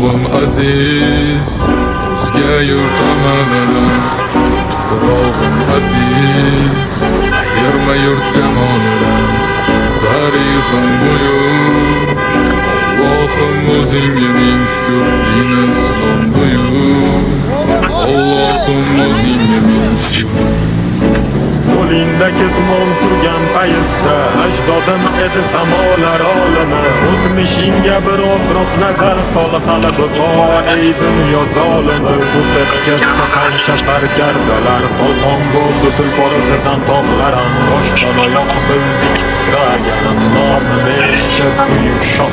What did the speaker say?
Tuprog'im aziz, o'zga yurt amalidan. Tuprog'im aziz, ayirma yurt jamolidan. Tarixim buyuk, Allohim, o'zingga ming shukur. Din islom buyuk, Allohim, o'zingga ming shukur. Qo'lingda ketmon turgan paytda ajdodim edi samolar olimi. O'tmishingga bir ozroq nazar sol, qalbi qora, ey dunyo zolimi. O'tib ketdi qancha sarkardalar, tolqon bo'ldi tulpor izidan tog'lar ham. Boshdan oyoq bildik titraganin, nomini eshitib buyuk shoh.